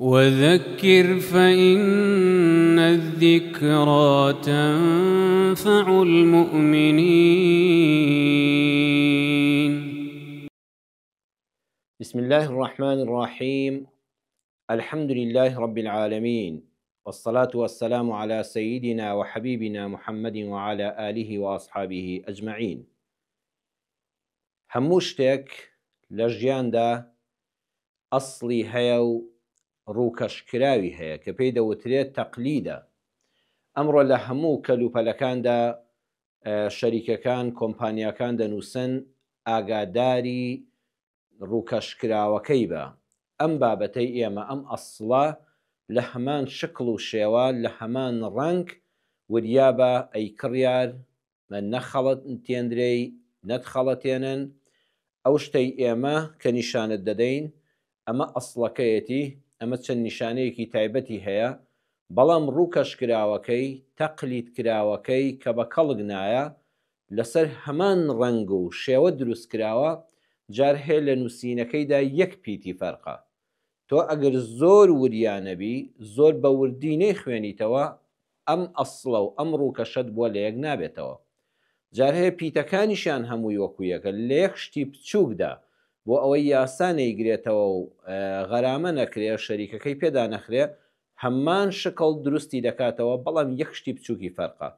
وذکر فإن الذکری تنفع المؤمنین. بسم الله الرحمن الرحیم الحمد لله رب العالمین والصلاة والسلام علی سیدنا وحبیبنا محمد وعلی آله وأصحابه اجمعین. هەموو شتێک لە ژیاندا ئەسڵی هەیە و ڕووکەشکراوی هەیە کە پێی دەوترێت تەقلیدە. ئەمڕۆ لە هەموو کەلوپەلەکاندا شەریکەکان، کۆمپانیاکان دەنووسن ئاگاداری ڕووکەشکراوەکەی بە. ئەم بابەتەی ئێمە، ئەم ئەسڵە لە هەمان شکڵ و شێوە، لە هەمان ڕەنگ، وریابە ئەی کڕیار، نەخەڵەتێندرێی، نەتخەڵەتێنن، ئەو شتەی ئێمە کە نیشانت دەدەین، ئەمە ئەسڵەکەیەتی، ئەمە چەند نیشانەیەکی تایبەتی هەیە، بەڵام ڕووکەشکراوەکەی، تەقلیدکراوەکەی کە بە کەڵک نایە، لەسەر هەمان ڕەنگ و شێوە دروستکراوە، جار هەیە لە نووسینەکەیدا یەک پیتی فەرقە. تۆ ئەگەر زۆر وریا نەبی، زۆر بە وردی نەیخوێنیتەوە، ئەم ئەسڵە و ئەم ڕووکەشەت بۆ لە یەک نابێتەوە. جار هەیە پیتەکانیشیان هەمووی وەکو یەکە، لە یەک شتی بچووکدا، بۆ ئەوەی یاسا نەیگرێتەوە و غەرامە نەکرێ، شەریکەکەی پێ دانەخرێ، هەمان شکڵ دروستی دەکاتەوە، بەڵام یەک شتی بچووکی فەرقە.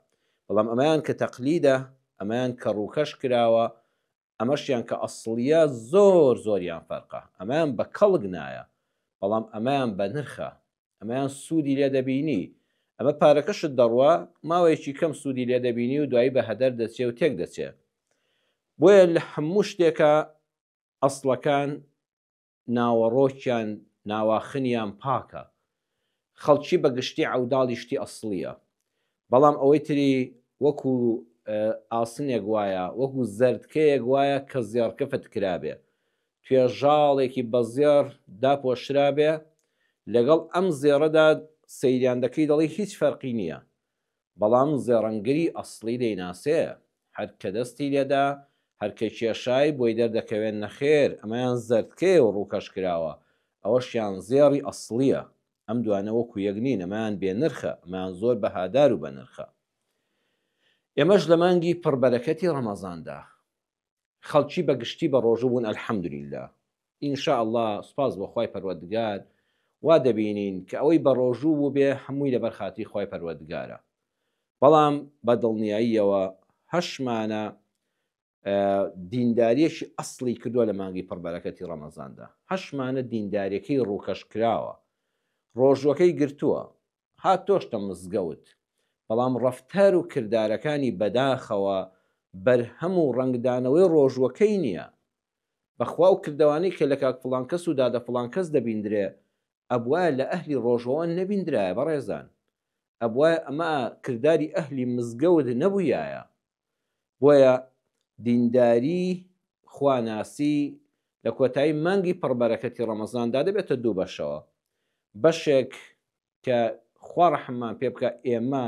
بەڵام ئەمەیان کە تەقلیدە، ئەمەیان کە ڕووکەش کراوە، ئەمەشیان کە ئەسڵیە زۆر زۆریان فەرقە ئەمەیان بە کەڵک نایە بەڵام ئەمەیان بە نرخە ئەمەیان سوودی لێ دەبینی ئەمە پارەکەشت دەڕوا ماوەیەکی کەم سوودی لێ دەبینی و دوایی بە هەدەر دەچێ و تێک دەچێ بۆیە لە هەموو شتێکە ئەسڵەکان ناوەڕۆکیان ناواخنیان پاکە خەڵکی بە گشتی عەوداڵی شتی ئەسڵیە بەڵام ئەوەی تری وەکو ئاسنێک وایە وەکو زەردکەیەک وایە کە زێڕکفت کرابێ توێژاڵێکی بە زێڕ داپۆشرابێ لەگەڵ ئەم زێڕەدا سەیریان دەکەی دەڵێی هیچ فەرقی نییە بەڵام زێڕەنگری ئەسڵی دەیناسێ، هەر کە دەستی لێدا، هەر کە کێشای، بۆی دەردەکەوێ نەخێر ئەمەیان زەردکەیە و ڕووکەش کراوە، ئەوەشیان زێڕی ئەسڵییە. ئەم دوانە وەکو یەک نین، ئەمەیان بێ نرخە، ئەمەیان زۆر بەهادار و بەنرخە. ئێمەش لە مانگی پڕ بەرەکەتی ڕەمەزاندا، خەڵکی بە گشتی بە ڕۆژوو بوون الحمدللە ان شاء اللە سوپاس بۆ خوای پەروەردگار وا دەبینین کە ئەوەی بە ڕۆژوو بووبێ هەمووی لەبەر خاتری خوای پەروەردگارە بەڵام بە دڵنیاییەوە هەشمانە دینداریەکی ئەسڵی کردووە لە مانگی پڕبەرەکەتی ڕەمەزاندا هەشمانە دینداریەکەی ڕووکەش کراوە ڕۆژوەکەی گرتووە هاتۆشتە مزگەوت، بەڵام ڕەفتار و کردارەکانی بەداخەوە بەرهەم و ڕەنگدانەوەی ڕۆژوەکەی نیە. بەخوا ئەو کردەوانەی کە لە کاک فڵان کەس و دادە فڵان کەس دەبیندرێ ئەبوایە لە ئەهلی ڕۆژوەوە نەبیندرایە بەڕێزان. ئەبوایە ئەمە کرداری ئەهلی مزگەوت نەبویایە. بۆیە دینداری خواناسی لە کۆتایی مانگی پڕبەرەکەتی ڕەمەزاندا دەبێتە دوو بەشەوە. بەشێک کە خوا ڕەحممان پێ بکا ئێمە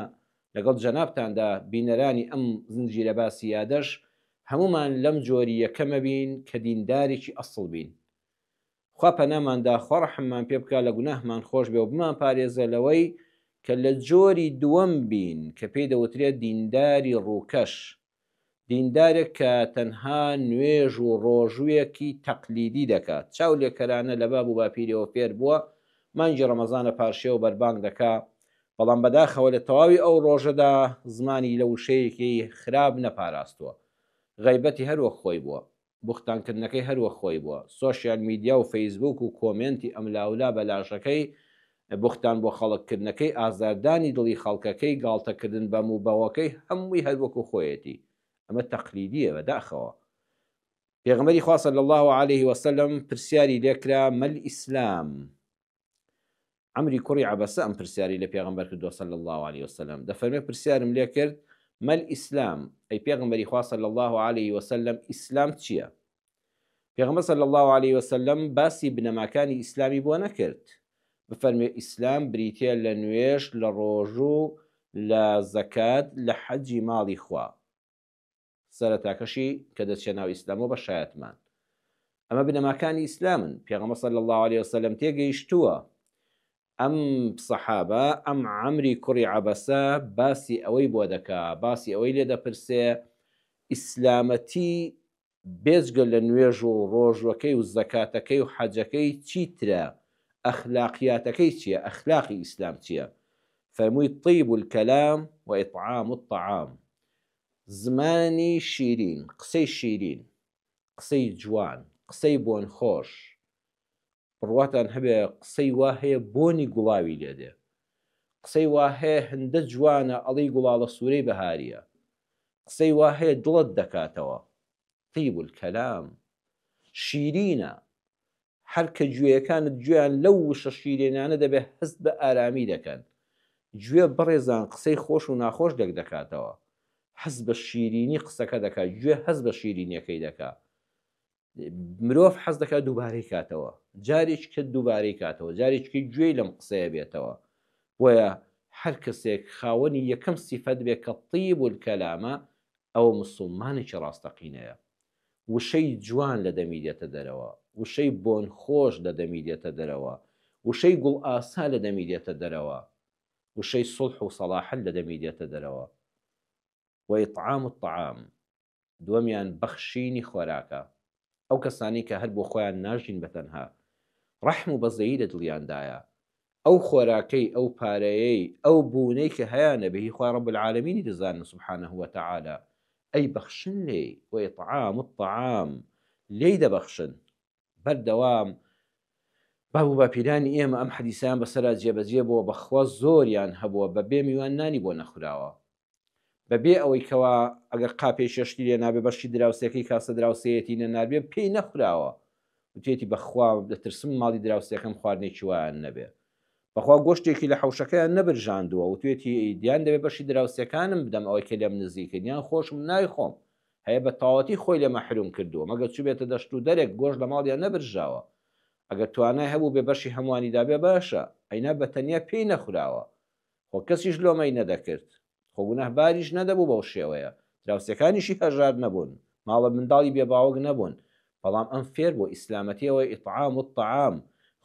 لەگەڵ جەنابتاندا بینەرانی ئەم زنجیرە باسی یادەش هەموومان لەم جۆری یەکەمە بین کە دیندارێکی ئەسڵ بین خوا پەنامان دا خوا ڕەحممان پێ بکا لە گوناهمان خۆش بێ و بمانپارێزێ لەوەی کە لە جۆری دووەم بین کە پێی دەوترێت دینداری ڕووکەش دیندارێک کە تەنها نوێژ و ڕۆژوویەکی تەقلیدی دەکات، چاو لێکەرانە لە باب و باپیریەوە فێر بووە، مانگی ڕەمەزانە پارشێو بەربانگ دەکا، بەڵام بەداخەوە لە تەواوی ئەو ڕۆژەدا زمانی لە وشەیەکی خراپ نەپاراستووە. غەیبەتی هەر وەک خۆی بووە. بوختان کردنەکەی هەر وەک خۆی بووە. سۆشیال میدیا و فەیسبووک و کۆمێنتی ئەملاولا بە لاشەکەی، بوختان بۆ خەڵک کردنەکەی، ئازاردانی دڵی خەڵکەکەی، گاڵتە کردن بەم و بەوەکەی هەمووی هەر وەکو خۆیەتی. ئەمە تەقلیدیە بەداخەوە. پێغەمبەری خوا صلی اللە علیه وسلم پرسیاری لێکرا ما الاسلام؟ عەمری کوڕی عەبەسە ئەم پرسیارەی لە پێغەمبەر کردووە صلی اللە علیە وسلم دەفەرمێ پرسیارم لێ کرد ما الاسلام ئەی پێغەمبەری خوا صلی اللە علیه وسلم ئیسلام چییە؟ پێغەمبەر صلی اللە علیه وسلم باسی بنەماکانی ئیسلامی بۆ نەکرد بفەرمێ ئیسلام بریتیە لە نوێژ لە ڕۆژوو لە زەکات لە حەجی ماڵی خوا سەرەتاکەشی کە دەچیە ناو ئیسلامەوە بە شایەتمان ئەمە بنەماکانی ئیسلامن پێغەمبەر صلی اللە علیه وسلم تێگەیشتووە. ئەم سەحابە، ئەم عەمری کوڕی عەبەسە باسی ئەوەی بۆ دەکا، باسی ئەوەی لێ دەپرسێ، ئیسلامەتی بێجگە لە نوێژ و ڕۆژوەکەی و زەکاتەکەی و حەجەکەی چی ترە؟ ئەخلاقیاتەکەی چیە؟ ئەخلاقی ئیسلام چیە؟ فەرمووی طیب الکلام و اطعام الطعام زمانی شیرین، قسەی شیرین، قسەی جوان، قسەی بۆنخۆش، بڕواتان هەبێ قسەی وا هەیە بۆنی گوڵاوی لێ دێ. قسەی وا هەیە هندە جوانە ئەڵێی گوڵاڵە سوورەی بەهارییە. قسەی وا هەیە دڵت دەکاتەوە. طیب الکلام. شیرینە. هەر کە گوێیەکانت گوێیان لەو وشە شیرێنانە دەبێ هەست بە ئارامی دەکەن. گوێ بەڕێزان قسەی خۆش و ناخۆش لێک دەکاتەوە. هەست بە شیرینی قسەکە دەکا، گوێ هەست بە شیرینیەکەی دەکا. مرۆڤ حەز دەکات دووبارەی کاتەوە جارێکی کە دووبارەی کاتەوە جارێکی گوێی لەم قسەیە بێتەوە بۆیە هەر کەسێک خاوەنی یەکەم سیفەت بێ کە طیب الکلامە ئەوە مسوڵمانێکی ڕاستەقینەیە وشەی جوان لە دەمی دێتە دەرەوە وشەی بۆن خۆش لە دەمی دێتە دەرەوە وشەی گوڵ ئاسا لە دەمی دێتە دەرەوە وشەی سوڵح و سەڵاحەت لە دەمی دێتە دەرەوە وإطعام الطعام دووەمیان بەخشینی خۆراکە، ئەو کەسانەی کە هەر بۆ خۆیان ناژین بە تەنها، ڕەحم و بەزەیی لە دڵیاندایە، ئەو خۆراکەی، ئەو پارەیەی، ئەو بوونەی کە هەیانە بە هی خوای ڕەب العالمینی دەزانن سبحانە وتعالی، ئەیبەخشن لێی، وإطعام الطعام، لێی دەبەخشن، بەردەوام باب و باپیرانی ئێمە ئەم حەدیسەیان بەسەرا جێبەجێ بووە، بەخوا زۆریان هەبووە بە بێ میوان نانی بۆ نەخوراوە. بەبێ ئەوەی کەوا ئەگەر قاپێ چێشتی لێ نابێ بەشی دراوسێکەی کاسە دراوسێیەتی نەناربێ پێی نەخوراوە وتێتی بەخوا دەترسم ماڵی دراوسێکەم خواردنێکی وایان نەبێ بەخوا گۆشتێکی لە حەوشەکەیان نەبرژاندووە وتێتی دیان دەبێ بەشی دراوسێکانم بدەم ئەوەی کە لێم نزیکن یان خۆشم نایخۆم هەیە بە تەواوەتی خۆی لێ مەحروم کردووە مەگەر چوبێتە دەشت و دەرێک گۆشت لە ماڵیان نەبرژاوە ئەگەر توانای هەبوو بێ بەشی هەمووانی دابێ باشە ئەینا بە تەنیا پێی نەخوراوە خۆ کەسیش لۆمەی نەدەکرد. خۆ گوناهباریش نەدەبوو بەو شێوەیە. دراوسێکانیشی هەژار نەبوون. ماڵە منداڵی بێ باوک نەبوون. بەڵام ئەم فێر بوو ئیسلامەتی ئەوەی اطعام الطعام،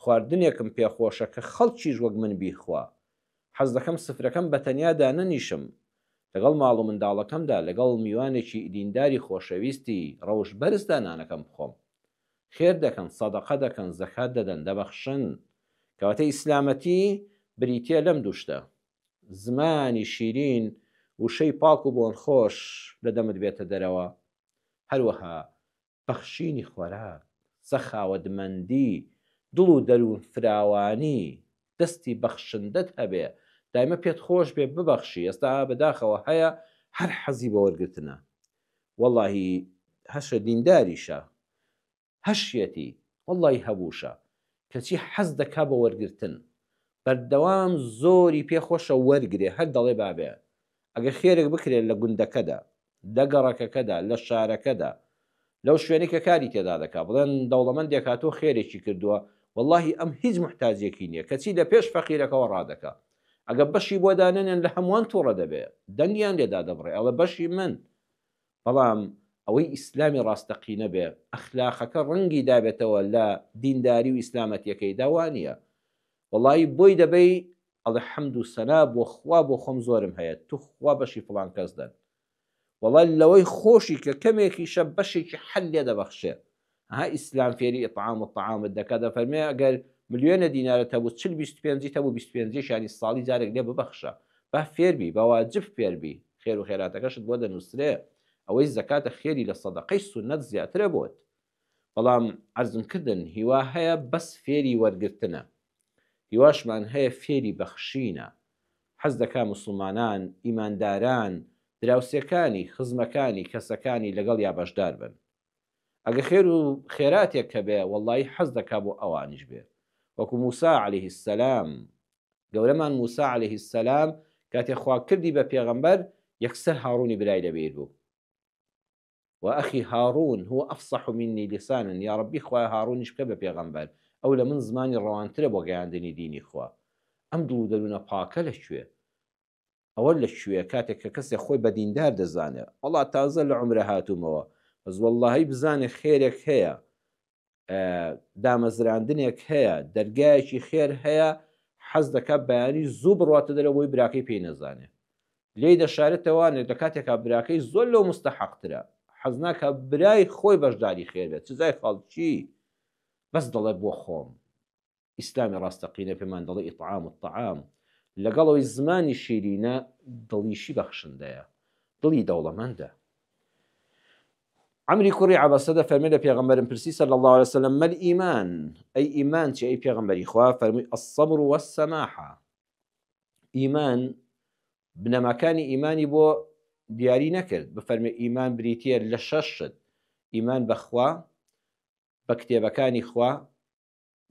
خواردنێکم پێ خۆشە کە خەڵکیش وەک من بیخوا. حەز دەکەم سفرەکەم بە تەنیا دانەنیشم. لەگەڵ ماڵ و منداڵەکەمدا، لەگەڵ میوانێکی دینداری خۆشەویستی ڕەوشت بەرزدا نانەکەم بخۆم. خێر دەکەن، سەدەقە دەکەن، زەکات دەدەن، دەبەخشن. کەواتە ئیسلامەتی بریتیە لەم دوو شتە، زمانی شیرین، وشەی پاک و بۆنخۆش لە دەمت بێتە دەرەوە، هەروەها بەخشینی خۆراک، سەخاوەتمەندی، دڵ و دەروون فراوانی، دەستی بەخشندەت هەبێ، دایمە پێت خۆش بێ ببەخشی، ئێستا بەداخەوە هەیە هەر حەزی بە وەرگرتنە، وەڵاهی هەشە دینداریشە هەشیەتی وەڵی هەبووشە کەچی حەز دەکا بە وەرگرتن بەردەوام زۆری پێ خۆشە وەرگرێ هەر دەڵێ بابێ ئەگەر خێرێک بکرێت لە گوندەکەدا لە گەڕەکەکەدا لە شارەکەدا لەو شوێنەی کە کاری تێدا دەکا بڵێن دەوڵەمەندێک هاتووە خێرێکی کردووە وەڵاهی ئەم هیچ موحتاجێکی نییە کەچی لە پێش فەقیرەکەوە ڕادەکا ئەگە بەشی بۆ دانەنێن لە هەمووان توڕە دەبێ دەنگیان لێ دادەبڕێ ئەڵێ بەشی من بەڵام ئەوەی ئیسلامی ڕاستەقینە بێ ئەخلاقەکە ڕەنگی دابێتەوە لە دینداری و ئیسلامەتیەکەیدا وانیە وەڵایی بۆی دەبەی ئەڵێ حەمد و سەنا بۆ خوا بۆ خۆم زۆرم هەیە توخوا بەشی فڵان کەس دەن وەڵا لەوەی خۆشی کە کەمێکیشە بەشێکی حەل لێ دەبەخشێ ها ئیسلام فێری ئیطعام و طعامت دەکات دەفەرمێ ئەگەر ملیۆنە دینارت هەبوو چل 25 هەبوو 25 یانی ساڵی جارێک لێ ببەخشە با فێربی بە واجب فێربی خێر و خێراتەکەشت بۆ دەنووسرێ ئەوەی زەکاتە خێری لە سەدەقەی سوننەت زیاترە بۆت بەڵام عەرزم کردن هیوا هەیە بەس فێری وەرگرتنە هیواشمان هەیە فێری بەخشینە حەز دەکا موسڵمانان، ئیمانداران، دراوسێکانی، خزمەکانی، کەسەکانی لەگەڵیا بەشدار بن. ئەگە خێر و خێراتێک هەبێ وەڵڵاهی حەز دەکا بۆ ئەوانیش بێ. وەکو موسا علیه السلام، گەورەمان موسا علیه السلام کاتێ خوا کردی بە پێغەمبەر یەکسەر هاڕونی برای لەبیر بوو. وأخي هارون هو أفصح مني لسانا یاڕەبی خوایە هاڕونیش بکە بە پێغەمبەر ئەو لە من زمانی ڕەوانترە بۆ گەیاندنی دینی خوا ئەم دڵ و دەروونە پاکە لە کوێ ئەوە لە کوێ کاتێک کە کەسێک خۆی بە دیندار دەزانێ وەڵا تازە لە عومرە هاتوومەوە بەس وەڵڵاهی بزانێ خێرێک هەیە دامەزراندنێک هەیە دەرگایەکی خێر هەیە. حەز دەکا بەیانی زوو بڕواتە دەرەوە بۆی براکەی پێی نەزانێ. لێی دەشارێتەوە لە کاتێکا براکەی زۆر لەو مستەحەقترە. حەز ناکا برای خۆی بەشداری خێر بێت، چ جای خەڵکی، بەس دەڵێ بۆ خۆم. ئیسلامی ڕاستەقینە پێمان دەڵێ ئیطعام الطعام، لەگەڵ ئەوەی زمانی شیرینە دڵیشی بەخشندەیە، دڵی دەوڵەمەندە. عەمری کوڕی عەبەسە دەفەرمێ لە پێغەمبەرم پرسی صلی اللە علیە وسلم ما الایمان، ئەی ئیمان چیە ئەی پێغەمبەری خوا، فەرمووی الصبر والسماحە، ئیمان بنەماکانی ئیمانی بۆ دیاری نەکرد، بفەرمێ ئیمان بریتیە لە شەش شت، ئیمان بە خوا، بە کتێبەکانی خوا،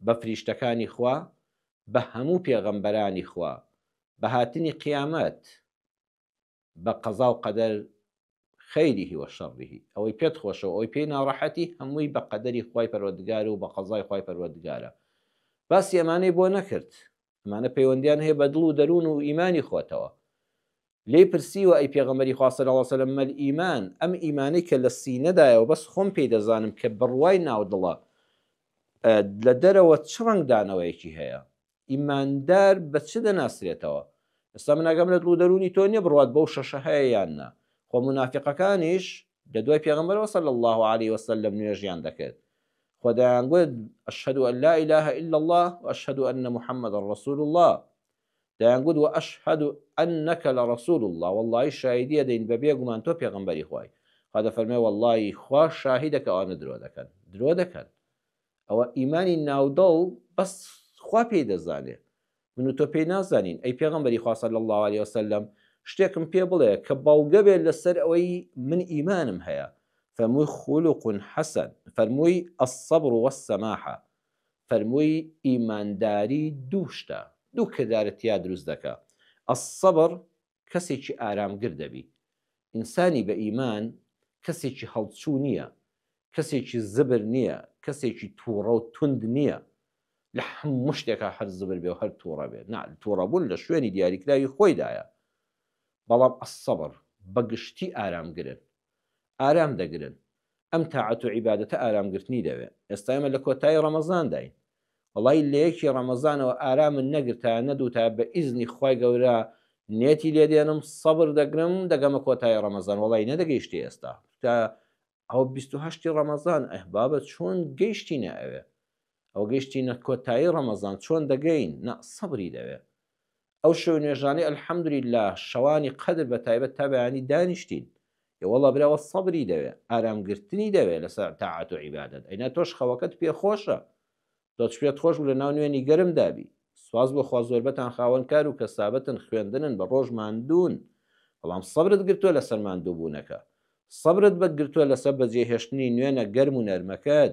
بە فریشتەکانی خوا، بە هەموو پێغەمبەرانی خوا، بە هاتنی قیامەت، بە قەزا و قەدەر خیره و شره، ئەوەی پێت خۆشە و ئەوەی پێی ناڕەحەتی هەمووی بە قەدەری خوای پەروەردگار و بە قەزای خوای پەروەردگارە. باسی ئەمانەی بۆ نەکرد. ئەمانە پەیوەندیان هەیە بە دڵ و دەروون و ئیمانی خۆتەوە. لێی پرسیوە ئەی پێغەمبەری خوا صلی اللە علیە وسلم ما الایمان، ئەم ئیمانەی کە لە سینەدایە و بەس خۆم پێی دەزانم کە بڕوای ناو دڵە لە دەرەوە چ ڕەنگدانەوەیەکی هەیە؟ ئیماندار بە چ دەناسرێتەوە؟ ئێستا من ئاگام لە دڵ و دەروونی تۆ نییە بڕوات بەو شەشە هەیە یان نا. خۆ مونافیقەکانیش لە دوای پێغەمبەرەوە صلی اللە علیە وسلم نوێژیان دەکرد. خۆ دەیانگوت اشهد ان لا اله الا اللە و اشهد ان محمدا رسول اللە. دەیانگوت و اشهد انک لرسول اللە وەڵڵایی شاهیدی ئەدەین بە بێ گومان تۆ پێغەمبەری خوای. خوا دەفەرموێ وەڵڵایی خوا شاهیدە کە ئەوانە درۆ دەکەن. درۆ دەکەن. ئەوە ئیمانی ناودڵ بەس خوا پێی دەزانێ من و تۆ پێی نازانین. ئەی پێغەمبەری خوا صلی اللە علیە وسلم شتێکم پێ بڵێ کە بەڵگە بێت لەسەر ئەوەی من ئیمانم هەیە. فەرمووی خلق حسن، فەرمووی الصبر والسماحە، فەرمووی ئیمانداری دوو شتە، دوو کردارت تیا دروست دەکا، الصبر کەسێکی ئارامگر دەبی، ئینسانی بە ئیمان کەسێکی هەڵچوو نییە، کەسێکی زبر نییە، کەسێکی تووڕە و توند نییە، لە هەموو شتێکا هەر زبر بێ و هەر تووڕە بێ، نا، تووڕەبوون لە شوێنی دیاریکراوی خۆیدایە، بەڵام الصبر بە گشتی ئارامگرن، ئارام دەگرن، ئەم تاعەت و عیبادەتە ئارامگرتنی دەوێ، ئێستا ئێمە لە کۆتایی ڕەمەزانداین، وەڵایی لە یەکی ڕەمەزانەوە ئارامت نەگرتایە نەدوتایە بە ئیزنی خوای گەورە نێتی لێ دێنم سەبر دەگرم دەگەمە کۆتایی ڕەمەزان وەڵایی نەدەگەیشتی ئێستا تا ئەوە 28 ڕەمەزان ئه بابە چۆن گەیشتینە ئەوێ ئەو گەیشتینە کۆتایی ڕەمەزان چۆن دەگەین نا سەبری دەوێ ئەو شەو نوێژانەی الحمدللە شەوانی قەدر بە تایبەت تا بەیانی دانیشتین ئێ وەڵا براوە سەبری دەوێ ئارام گرتنی دەوێ لەسەر تاعەت و عیبادەت ئەینا تۆش خەوەکەت پێ خۆشە تۆش پێت خۆش بوو لە ناو نوێنی گەرم دابی سواز بۆ خوا زۆربەتان خاوەن کار و کەسابەتن خوێندنن بە ڕۆژ ماندوون بەڵام سەبرت گرتووە لەسەر ماندووبوونەکە سەبرت بە گرتووە لەسەر بەجێهێشتنی نوێنە گەرم و نەرمەکەت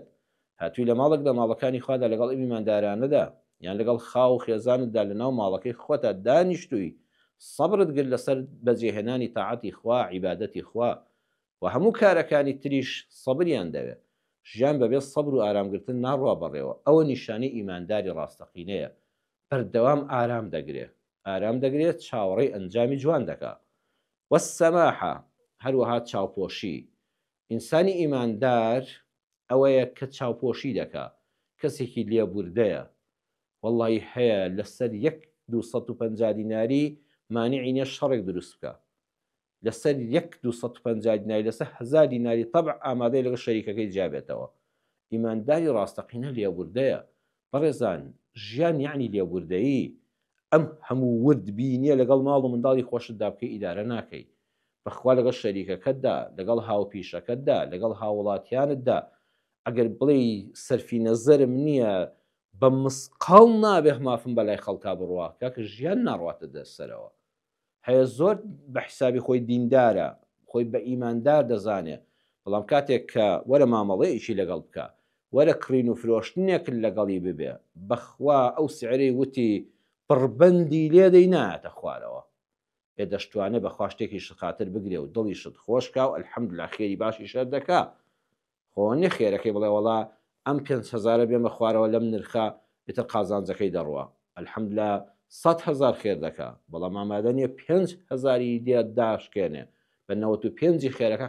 هاتووی لە ماڵێک لە ماڵەکانی خوادا لەگەڵ ئەم ئیماندارانەدا یان لەگەڵ خاو و خێزانتدا لەناو ماڵەکەی خۆتا دانیشتووی سەبرت گرت لەسەر بەجێهێنانی تاعەتی خوا، عیبادەتی خوا، و هەموو کارەکانی تریش سەبریان دەوێ. ژیان بەبێ سەبر و ئارامگرتن ناڕوا بەڕێوە. ئەوە نیشانەی ئیمانداری ڕاستەقینەیە. بەردەوام ئارام دەگرێ. ئارام دەگرێ، چاوەڕێی ئەنجامی جوان دەکا. والسماحە، هەروەها چاوپۆشی. ئینسانی ئیماندار ئەوەیە کە چاوپۆشی دەکا، کەسێکی لێبوردەیە. وەڵڵاهی هەیە لەسەر یەک 250 دیناری مانعی نیە شەڕێک دروست بکا. لەسەر یەک 250 دیناری لەسەر هەزار دیناری تەبع ئامادەیە لەگەڵ شەریکەکەی جیا بێتەوە. ئیمانداری ڕاستەقینە لێبوردەیە. بەڕێزان ژیان یەعنی لێبوردەیی. ئەم هەموو ورد بینیە لەگەڵ ماڵ و منداڵی خۆشتدا بکەی ئیدارە ناکەی. بەخوا لەگەڵ شەریکەکەتدا، لەگەڵ هاوپیشەکەتدا، لەگەڵ هاووڵاتیانتدا، ئەگەر بڵێی سەرفی نەزەرم نییە بە مسقاڵ نابێ مافم بەلای خەڵکا بڕوا، کاکە ژیان ناڕواتە دەست سەرەوە. هەیە زۆر بە حیسابی خۆی دیندارە، خۆی بە ئیماندار دەزانێ، بەڵام کاتێک کە وەرە مامەڵەیەکی لەگەڵ بکە، وەرە کڕین و فرۆشتنێکت لەگەڵی ببێ، بەخوا ئەو سعرەی وتی پڕبەندی لێدەی نایەتە خوارەوە. ئێ دەشتوانێ بەخوا شتێکیشت خاتر بگرێ و دڵیشت خۆش کا و الحمدللە خێری باشیش هەر دەکا خۆ نیە خێرەکەی بڵێ وەڵا ئەم پێنج هەزارە بێمە خوارەوە لەم نرخە ئیتر قازانجەکەی دەڕوا الحمدللە 100 هەزار خێر دەکا بەڵام ئامادە نیە پێنج هەزاری لێ داشکێنێ بە 95ی خێرەکە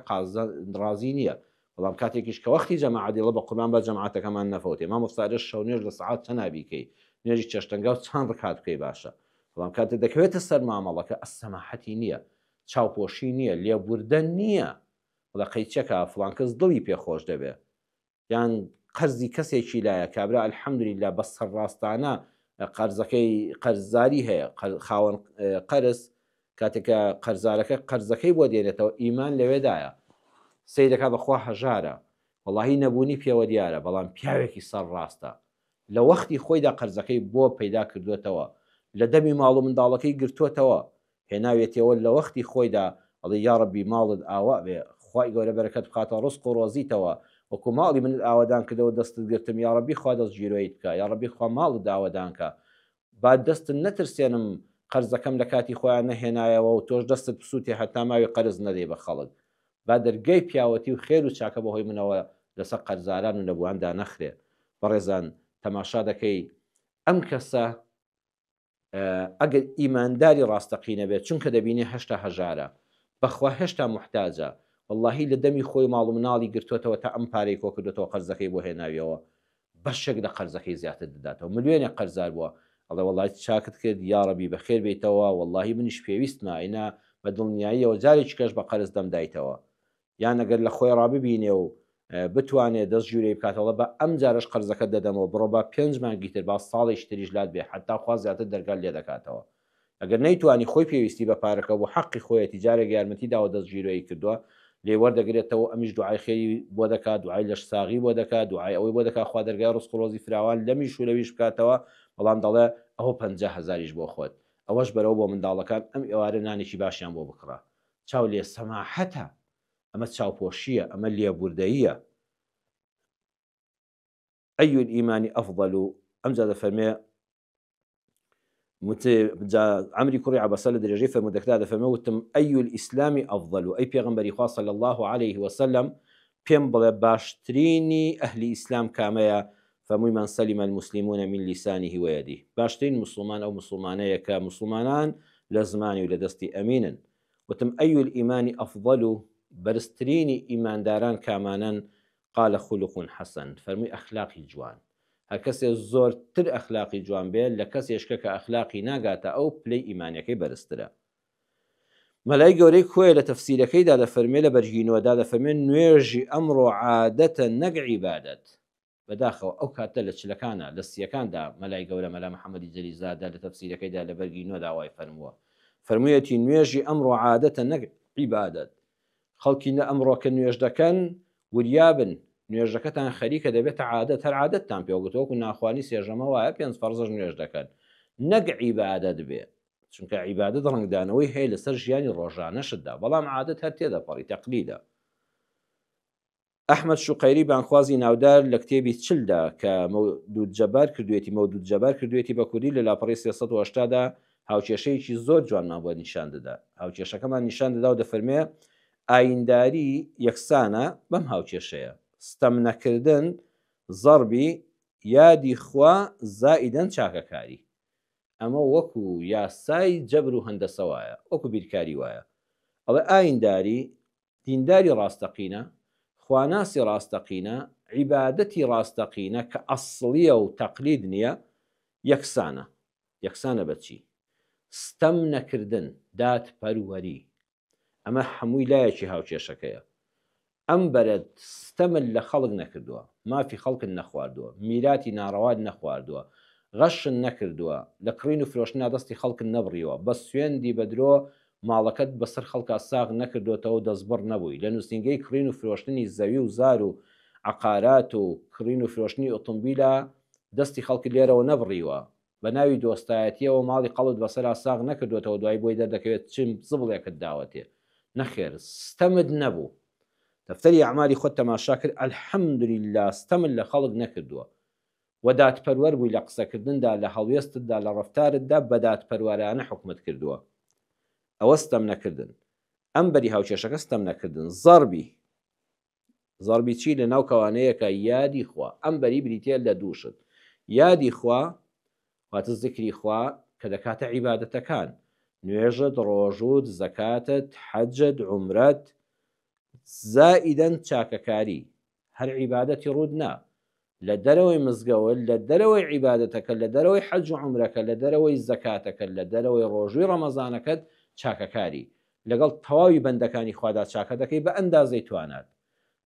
ڕازی نییە بەڵام کاتێکیش کە وەختی جەماعەت دیڵە بە قوربان با جەماعەتەکەمان نەفەوتێ مامۆستا ئەرێ شەونوێژ لە سەعات چەنا بیکەی؟ نوێژی چێشتەنگاو چەند ڕکات بکەی باشە بەڵام کاتێ دەکەوێتە سەر مامەڵەکە ئەسەماحەتی نییە چاوپۆشی نییە لێبوردە نییە بڵێ قەیچەکە فڵان کەس دڵی پێ خۆش دەبێ یان قەرزی کەسێکی لایە کابرا الحمدللە بە سەرڕاستانە قەرزەکەی قەرزاری هەیە خاوەن قەرز کاتێک کە قەرزارەکە قەرزەکەی بۆ دێنێتەوە ئیمان لەوێدایە سەیرەکە بەخوا هەژارە وەڵاهی نەبوونی پێوە دیارە بەڵام پیاوێکی سەر ڕاستە لە وەختی خۆیدا قەرزەکەی بۆ پەیدا کردوێتەوە لە دەمی ماڵ و منداڵەکەی گرتوێتەوە هێناویەتیەوە لە وەختی خۆیدا ئەڵێ یاڕەبی ماڵت ئاوا بێ خوای گەورە بەرەکەت بخاتە ڕزق و ڕۆزیتەوە وەکو ماڵی منت ئاوەدان کردەوە دەستت گرتم یاڕەبی خوا دەست گیرۆیت بکا یاڕەبی خوا ماڵت ئاوەدان کا با دەستت نەترسێنم قەرزەکەم لە کاتی خۆیان نەهێنایەوە و تۆش دەستت بسوتێ هەتا ماوی قەرز نەدەی بە خەڵک با دەرگای پیاوەتی و خێر و چاکە بەهۆی منەوە لەسەر قەرزاران و نەبوان دانەخرێ بەڕێزان تەماشا دەکەی ئەم کەسە ئەگەر ئیمانداری ڕاستەقینە بێت چونکە دەبینێ هەشتا هەژارە بەخوا هێشتا موحتاجە وەڵاهی لە دەمی خۆی ماڵ و مناڵی گرتۆتەوە تا ئەم پارەی کۆکردۆتەوە قەرزەکەی بۆ هێناویەوە بەشێک لە قەرزەکەی زیاتر دەداتەوە ملیۆنێک قەرزار بووە ئەڵێ وەڵاهی چاکت کرد یاڕەبی بەخێر بێیتەوە وەڵاهی منیش پێویستمە ئەینا بە دڵنیاییەوە جارێکی کەش بە قەرز دەمدایتەوە یان ئەگەر لە خۆی ڕاببینێ و بتوانێ دەست ژوورەی بکاتەوە بە ئەم جارەش قەرزەکەت دەدەمەوە بڕۆ با پێنج مانگی تر با ساڵێکی تریش لات بێ حەتا خوا زیاتر دەرگات لێ دەکاتەوە ئەگەر نەیتوانی خۆی پێویستی بە پارەکە بوو حەقی خۆیەتی جارێک یارمەتی داوە دەست گیرۆیی کردووە لێ وەردەگرێتەوە ئەمیش دوعای خێری بۆ دەکات دوعای لەش ساغی بۆ دەکات دوعای ئەوەی بۆ دەکات خوا دەرگای ڕزق و ڕۆزی فراوان لەمیش و لەویش بکاتەوە بەڵام دەڵێ ئەوە 50 هەزاریش بۆ خۆت ئەوەش بەرەوە بۆ منداڵەکان ئەم ئێوارە نانێکی باشیان بۆ بکڕە چاو لێ سەماحەتە، ئەمە چاوپۆشییە، ئەمە لێبوردەییە. ای الایمان افضل، ئەمجا دەفەرمێ جا عەمری کوڕی عەبەسە لە درێژەی فەرموودەکەدا دەفەرمێ وتم ای الاسلام افضل، ئەی پێغەمبەری خوا صلی الله علیه وسلم پێم بڵێ باشترینی ئەهلی ئیسلام کامەیە؟ فەرمووی من سلم المسلمون من لسانه ویده، باشترین موسڵمان ئەو موسڵمانەیە کە موسڵمانان لە زمانی و لە دەستی ئەمینن. وتم ای الایمان افضل، بەرزترینی ئیمانداران کامانەن؟ قال خلق حسن، فەرمووی ئەخلاقی جوان. هەرکەسێ زۆرتر ئەخلاقی جوان بێ لە کەسێشکە کە ئەخلاقی ناگاتە ئەو پلەی ئیمانیەکەی بەرزترە. مەلای گەورەی کۆیە لە تەفسیرەکەیدا دەفەرموێ لە بەرگی نۆدا دەفەرموێ نوێژی ئەمڕۆ عادەتە نەک عیبادەت. بەداخەوە ئەو کاتە لە چلەکانا لە سیەکاندا مەلای گەورە مەلا محەمەدی جەلیزادە لە تەفسیرەکەیدا لە بەرگی نۆدا وای فەرمووە فەرموویەتی نوێژی ئەمڕۆ عادەتە نەک عیبادەت. خەڵکینە ئەمڕۆ کە نوێژ دەکەن وریابن نوێژەکەتان خەریکە دەبێتە عادەت هەر عادەتتان پێوە گرتووە وەکو ناخوانی سێژەمە وایە پێنج فەرزەش نوێژ دەکەن نەک عیبادەت بێ چونکە عیبادەت ڕەنگدانەوەی هەیە لەسەر ژیانی ڕۆژانەشتدا بەڵام عادەت هەر تێدەپەڕی تەقلیدە. ئەحمەد شوقەیری بانگخوازی ناودار لە کتێبی چلدا کە مەودود جەبار کردوێتی مەودود جەبار کردوێتی بە کوردی لە لاپەڕەی 380 دا هاوکێشەیەکی زۆر جوانمان بۆ نیشان دەدا هاوکێشەکەمان نیشان دەدا و دەفەرمێ ئاینداری یەکسانە بەم هاوکێشەیە ستەم نەکردن زەڕبی یادی خوا زائیدەن چاکەکاری ئەمە وەکو یاسای جەبر و هەندەسە وایە، وەکو بیرکاری وایە. ئەڵێ ئاینداری، دینداری ڕاستەقینە، خواناسی ڕاستەقینە، عیبادەتی ڕاستەقینە کە ئەسڵییە و تەقلید نییە، یەکسانە. یەکسانە بە چی؟ ستەم نەکردن، دادپەروەری. ئەمە هەمووی لایەکی هاوکێشەکەیە. ئەم بەرەت ستەمت لە خەڵک نەکردووە، مافی خەڵکت نەخواردووە، میراتی ناڕەوات نەخواردووە، غەشت نەکردووە، لە کڕین و فرۆشتنا دەستی خەڵکت نەبڕیوە، بە سوێندی بە درۆ ماڵەکەت بەسەر خەڵکا ساغ نەکردۆتەوە و دەستبڕ نەبووی، لە نووسینگەی کڕین و فرۆشتنی زەوی و زار و عەقارات و کڕین و فرۆشتنی ئۆتۆمبیلا دەستی خەڵکت لێرەوە نەبڕیوە، بە ناوی دۆستایەتیەوە ماڵی قەڵت بەسەرا ساغ نەکردۆتەوە دوای بۆی دەردەکەوێت چ زبڵێکت داوەتێ نەخێر ستەمت نەبوو دەفتەری ئەعمالی خۆت تەماشا کرد الحمدللە ستەمت لە خەڵک نەکردووە وە دادپەروەر بووی لە قسەکردندا لە هەڵوێستتدا لە ڕەفتارتدا بە دادپەروەرانە حوکمت کردووە ئەوە ستەم نەکردن ئەم بەری هاوکێشەکە ستەم نەکردن زەڕبی زەڕبی چی لە ناو کەوانەیەکە یادی خوا ئەم بەری بریتە لە دوو شت یادی خوا واتە زکری خوا کە دەکاتە عیبادەتەکان نوێژت ڕۆژوت زەکاتت حەجت عومرەت زائیدەن چاکەکاری هەر عیبادەتی ڕوود نا. لە دەرەوەی مزگەوت، لە دەرەوەی عیبادەتەکەت، لە دەرەوەی حەج و عومرەکەت، لە دەرەوەی زەکاتەکەت، لە دەرەوەی ڕۆژووی ڕەمەزانەکەت چاکەکاری. لەگەڵ تەواوی بەندەکانی خوادا چاکە دەکەی بە ئەندازەی توانات.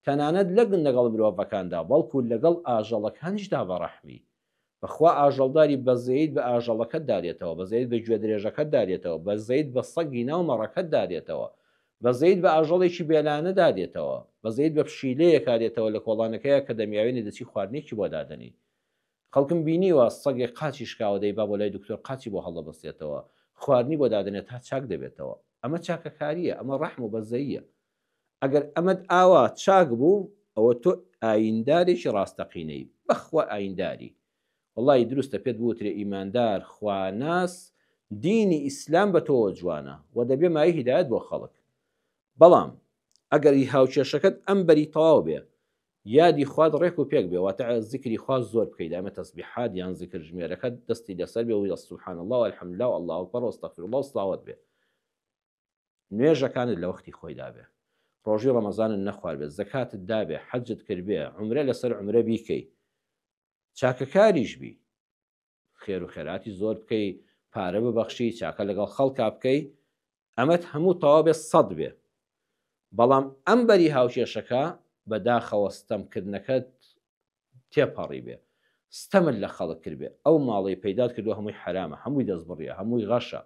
تەنانەت نەک لەگەڵ مرۆڤەکاندا بەڵکو لەگەڵ ئاژەڵەکانیشدا بەڕەحمی. بەخوا ئاژەڵداری بەزەیت بە ئاژەڵەکەتدا دێتەوە، بەزەیت بە گوێدرێژەکەتدا دێتەوە، بەزەیت بە سەگی ناو مەڕەکەتدا دێتەوە، بەزەیت بە ئاژەڵێکی بێلانەدا دێتەوە، بەزەیت بە پشیلەیەکا دێتەوە لە کۆڵانەکەیا کە دەمیاوێنێ دەچی خواردنێکی بۆ دادەنێی. خەڵکم بینیوە سەگێک قاچی شکاوە دەیبا بۆ لای دکتۆر قاچی بۆ هەڵدەبەستێتەوە، خواردنی بۆ دادەنێ تا چاک دەبێتەوە. ئەمە چاکەکارییە، ئەمە ڕەحم و بەزەییە. ئەگەر ئەمەت ئاوا چاک بوو ئەوە تۆ ئایندارێکی ڕاستەقینەی بەخوا ئاینداری وەڵایی دروستە پێت بوترێ ئیماندار خواناس دینی ئیسلام بە تۆوە جوانە وە دەبێ مایەی هیدایەت بۆ خەڵک بەڵام ئەگەر ی هاوکێشەکەت ئەم بەری تەواو بێ یادی خوات ڕێک و پێک بێ واتە زیکری خوا زۆر بکەی دایمە تەسبیحات یان زیکر ژمێرەکەت دەستی لەسەر بێ و سبحان اللە و الحمد لله و اللە اکبر و استغفر اللە و صلوات بێ نوێژەکانت لە وەختی خۆیدا بێ، ڕۆژوی ڕەمەزانت نەخواربێ، زەکاتت دابێ، حەجت کردبێ، عومرە لەسەر عومرە بیکەی، چاکەکاریش بی، خێر و خێراتی زۆر بکەی، پارە ببەخشی، چاکە لەگەڵ خەڵکا بکەی، ئەمەت هەموو تەواو بێ سەد بێ. بەڵام ئەم بەری هاوکێشەکە بەداخەوە ستەمکردنەکەت تێپەڕیبێ، ستەمت لە خەڵک کردبێ، ئەو ماڵەی پەیدات کردووە هەمووی حەرامە، هەمووی دەستبڕیە، هەمووی غەشە،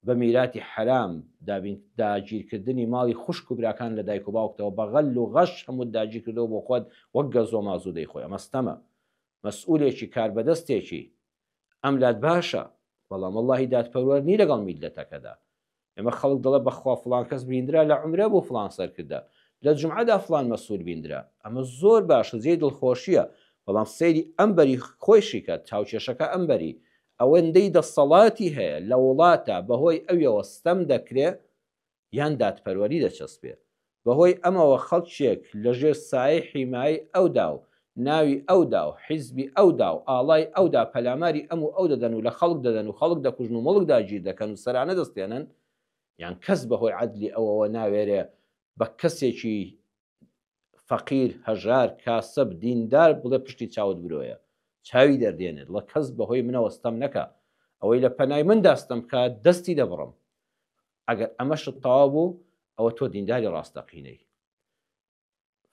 بە میراتی حەرام دابین داگیرکردنی ماڵی خوشک و براکان لە دایک و باوکتەوە بە غەل و غەش هەمووت داگیر کردەوە بۆ خۆت وەک گەزۆ مازوو دەیخۆی ئەمە ستەمە مەسئولێکی کاربەدەستێکی ئەم لات باشە بەڵام وەڵاهی دادپەروەر نی لەگەڵ میللەتەکەدا ئێمە خەڵک دەڵێ بەخوا فڵان کەس بیندرا لە عومرە بوو فڵان سەرکردە لە جومعەدا فڵان مەسول بیندرا ئەمە زۆر باشە جێی دڵخۆشیە بەڵام سەیری ئەم بەری خۆیشی کە چاوکێشەکە ئەم بەری ئەوەندەی دەسەڵاتی هەیە لە وڵاتا بەهۆی ئەویەوە ستەم دەکرێ یان دادپەروەری دەچەسپێ. بەهۆی ئەمەوە خەڵکێک لەژێر سایەی حیمایەی ئەودا و ناوی ئەودا و حیزبی ئەودا و ئاڵای ئەودا پەلاماری ئەم و ئەو دەدەن و لە خەڵک دەدەن و خەڵک دەکوژن و موڵک داگیر دەکەن و سەرانە دەستێنن یان کەس بەهۆی عەدلی ئەوەوە ناوێرێ بە کەسێکی فەقیر، هەژار، کاسب، دیندار بڵێ پشتی چاوت برۆیە. چاوی دەردێنێ، دڵە کەس بەهۆی منەوە ستەم نەکا. ئەوەی لە پەنای مندا ستەم بکا دەستی دەبڕم. ئەگەر ئەمەشت تەواو بوو، ئەوە تۆ دینداری ڕاستەقینەی.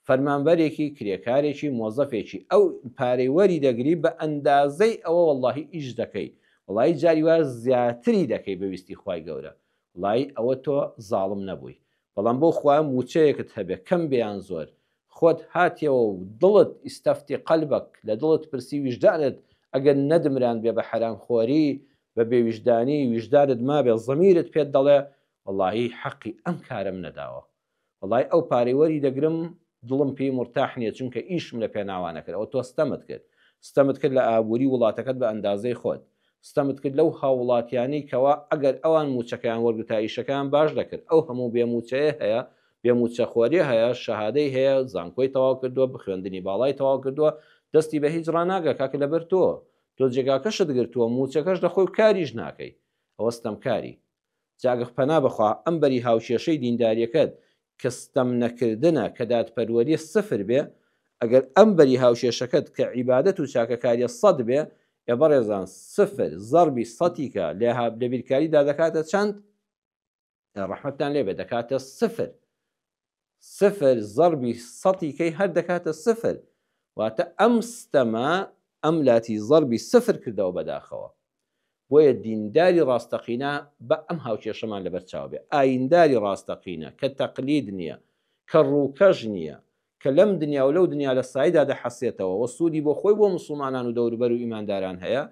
فەرمانبەرێکی، کرێکارێکی، مۆزەفێکی، ئەو پارەی وەری دەگری بە ئەندازەی ئەوە وەڵڵاهی ئیش دەکەی. وەڵڵاهی جاری وایە زیاتری دەکەی بە ویستی خوای گەورە. وەڵڵاهی ئەوە تۆ زاڵم نەبووی. بەڵام بۆ خوایە موچەیەکت هەبێ کەم بێ یان زۆر خۆت هاتیەوە و دڵت استفتی قلبک لە دڵت پرسی ویژدانت ئەگەر نەدمراندبێ بە حەرام خۆری بە بێ ویژدانی ویژدانت مابێ زەمیرت پێت دەڵێ وەڵاهی حەقی ئەم کارەم نەداوە وەڵاهی ئەو پارەی وەری دەگرم دڵم پێی مورتاح نیە چونکە ئیشم لە پێناوا نەکرد ئەوە تۆ ستەمت کرد ستەمت کرد لە ئابوری وڵاتەکەت بە ئەندازەی خۆت ستەمت کرد لەو هاووڵاتیانەی کەوا ئەگەر ئەوان مووچەکەیان وەرگرتا ئیشەکەیان باش دەکرد ئەو هەموو بێ مووچەیە هەیە بێ مووچەخۆریە هەیە شەهادەی هەیە زانکۆی تەواو کردووە بخوێندنی باڵای تەواو کردووە دەستی بە هیچ ڕاناگا کاکە لەبەر تۆ تۆ جێگاکەشت گرتووە مووچەکەش دەخۆی و کاریش ناکەی ئەوە ستەمکاری جا گەر پەنا بەخوا ئەم بەری هاوکێشەی دینداریەکەت کە ستەم نەکردنە کە دادپەروەریە سفر بێ، ئەگەر ئەم بەری هاوکێشەکەت کە عیبادەت و چاکەکاریە سەد بێ، ئێ بەڕێزان سفر زەڕبی سەتیکە لە بیرکاریدا دەکاتە چەند؟ ئێ ڕەحمەتتان لێ بێ دەکاتە سفر. سفر زەڕبی سەتیکەی هەر دەکاتە سفر. واتە ئەم ستەمە ئەم لاتی زەڕبی سفر کردەوە بەداخەوە. بۆیە دینداری ڕاستەقینە با ئەم هاوکێشەمان لەبەر چاو بێ، ئاینداری ڕاستەقینە کە تەقلید نییە، کە ڕووکەش نییە، کە لەم دنیا و لەو دنیا لە سایدا دەحەسێتەوە و سوودی بۆ خۆی بۆ موسڵمانان و دەوروبەر و ئیمانداران هەیە،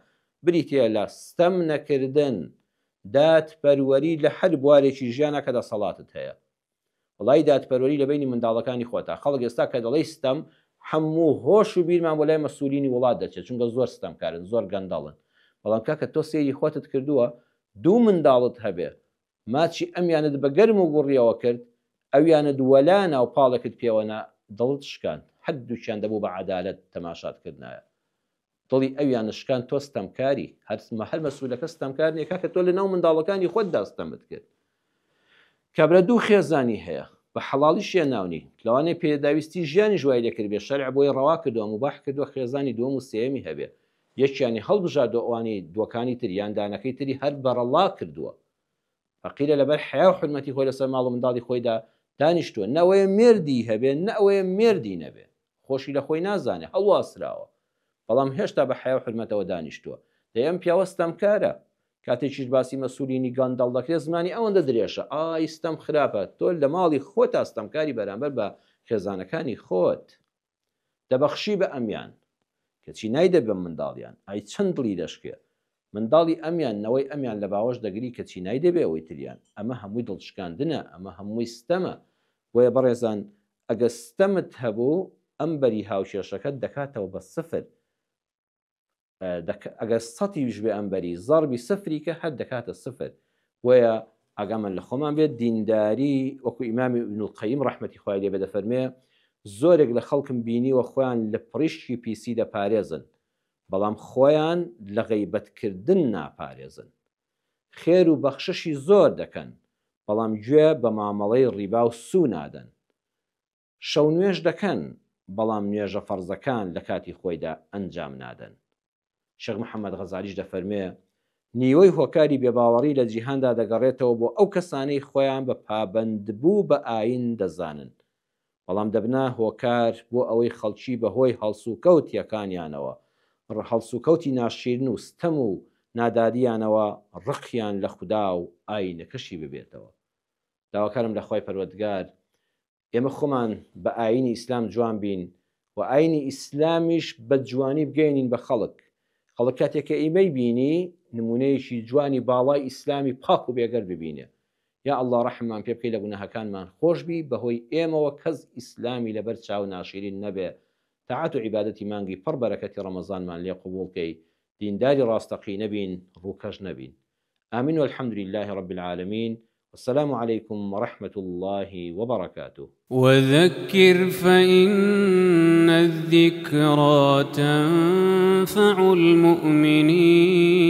بریتییە لە ستەم نەکردن، دادپەروەری لە هەر بوارێکی ژیانا کە دەسەڵاتت هەیە. وەڵایی دادپەروەری لە بەینی منداڵەکانی خۆتا خەڵک ئێستا کە دەڵێی ستەم هەموو هۆش و بیرمان بۆ لای مەسولینی وڵات دەچێت چونکە زۆر ستەمکارن زۆر گەندەڵن بەڵام کاکە تۆ سەیری خۆتت کردووە دوو منداڵت هەبێ ماچی ئەمیانت بە گەرم و گوڕیەوە کرد ئەویانت وەلا ناو پاڵێکت پێوە نا دڵت شکاند هەردووکیان دەبوو بە عەدالەت تەماشات کردنایە دڵی ئەویانت شکاند تۆ ستەمکاری هەر هەر مەسولەکە ستەمکار نیە کاکە تۆ لە ناو منداڵەکانی خۆتدا ستەمت کرد کابرا دوو خێزانی هەیە. بە حەڵاڵیشیان ناونی، لەوانەیە پێداویستی ژیانیش وای لێکردبێ، شەرع بۆی ڕەوا کردووە، موباح کردووە خێزانی دووەم و سێیەمی هەبێ، یەکیانی هەڵبژاردووە ئەوانی دووەکانی تر یان دانەکەی تری هەر بەڕەڵا کردووە. فەقیرە لەبەر حەیا و حورمەتی خۆی لەسەر ماڵ و منداڵی خۆیدا دانیشتووە، نە ئەوەیە مێردی هەبێ نە ئەوەیە مێردی نەبێ، خۆشی لە خۆی نازانێ، هەڵواسراوە، بەڵام هێشتا بە حەیا و حورمەتەوە دانیشتووە. دەی ئەم پیاوە ستەمکارە. کاتێکیش باسی مەسولینی گەندەڵ دەکرێت زمانی ئەوەندە درێژە، ئای ستەم خراپە، تۆ لە ماڵی خۆتا ستەمکاری بەرامبەر بە خێزانەکانی خۆت. دەبەخشی بە ئەمیان، کەچی نایدە بە منداڵیان، ئای چەند دڵی دەشکێ. منداڵی ئەمیان، نەوەی ئەمیان لە باوەش دەگری کەچی نایدە بێ ئەوەی تریان. ئەمە هەمووی دڵشکاندنە، ئەمە هەمووی ستەمە. بۆیە بەڕێزان ئەگەر ستەمت هەبوو ئەم بەری هاوکێشەکەت دەکاتەوە بە سفر. ئەگەر سەتیش بێ ئەم بەری زەڕبی سفری کە هەر دەکاتە سفر. بۆیە ئاگامان لە خۆمان بێت دینداری وەکو ئیمامی ابن القیم ڕەحمەتی خوای لێ بێ دەفەرمێ زۆرێک لە خەڵکم بینیوە خۆیان لە پڕیشکی پیسی دەپارێزن بەڵام خۆیان لە غەیبەت کردن ناپارێزن. خێر و بەخششی زۆر دەکەن بەڵام گوێ بە مامەڵەی ڕیبا و سوو نادەن. شەو نوێژ دەکەن بەڵام نوێژە فەرزەکان لە کاتی خۆیدا ئەنجام نادەن. شێخ محەمەد غەزالیش دەفەرموێ، نیوەی هۆکاری بێباوەڕی لە جیهاندا دەگەڕێتەوە بۆ ئەو کەسانەی خۆیان بە پابەندبوو بە ئایین دەزانن بەڵام دەبنە هۆکار بۆ ئەوەی خەڵکی بە هۆی هەڵسوکەوتیەکانیانەوە هەڵسوکەوتی ناشیرن و ستەم و نادادیانەوە ڕقیان لە خودا و ئایینەکەشی ببێتەوە. داواکارم لە خوای پەروەردگار ئێمە خۆمان بە ئایینی ئیسلام جوان بین و ئایینی ئیسلامیش بە جوانی بگەیەنین بە خەڵک. خەڵک کاتێک کە ئیمەی بینی نموونەیەکی جوانی باڵای ئیسلامی پاک و بێگەرد ببینێ. یا اللە ڕەحممان پێ بکەی لە گوناهەکانمان خۆش بی بەهۆی ئێمەوە کەس ئیسلامی لەبەر چاو ناشیرین نەبێ تاعەت و عیبادەتی مانگی پڕ بەرەکەتی ڕەمەزانمان لێ قبوڵ کەی دینداری ڕاستەقینە بین ڕووکەش نەبین آمین والحمد لله رب العالمین والسلام علیکم ورحمة اللە وبرکاته. وذکر فإن الذکری تنفع المؤمنین.